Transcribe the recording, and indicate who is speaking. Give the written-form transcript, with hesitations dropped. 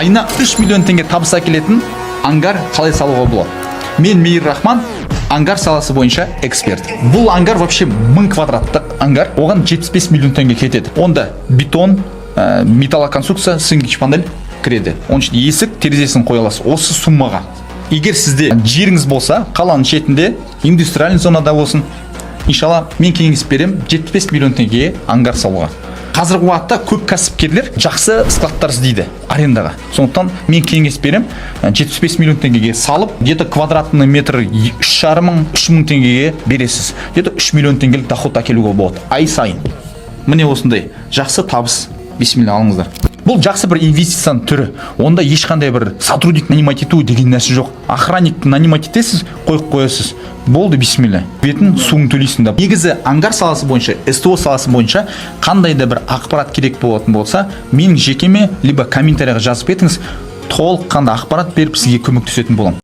Speaker 1: Айына 3 миллион теңге табыс әкелетін ангар қалай салуға болады? Мен Мейір Рахман, ангар саласы бойынша эксперт. Бұл ангар вообще 1000 квадраттық ангар, оған 75 миллион теңге кетеді. Онда бетон, металлоконструкция, сөнгіш панель кіреді. Оның ішінде есік, терезесін қоя аласыз осы суммаға. Егер сізде жеріңіз болса, қаланың шетінде, индустриальный зонада болсын, иншалла, мен кеңес беремін 75 миллион теңгеге ангар салуға. Қазіргі уақытта көп кәсіпкерлер жақсы складтар іздейді арендаға. Сондықтан мен кеңес беремін 75 миллион теңгеге салып, где-то квадратный метр 3,5 мың, 3000 теңгеге бересіз. Где-то 3 миллион теңгелік доход әкелуге болады ай сайын. Міне, осындай жақсы табыс, бисмилля, алыңыздар. Бұл жақсы бір инвестицияның түрі. Онда ешқандай бір сотрудник нанимать ету деген нәрсе жоқ. Охранникті нанимать етесіз, қойып қоясыз. Болды, бисмилля. Бетін суын төлейсің да. Негізі ангар саласы бойынша, СТО саласы бойынша қандай да бір ақпарат керек болатын болса, менің жекеме либо комментарийға жазып кетіңіз, толыққанды ақпарат беріп, сізге көмектесетін боламын.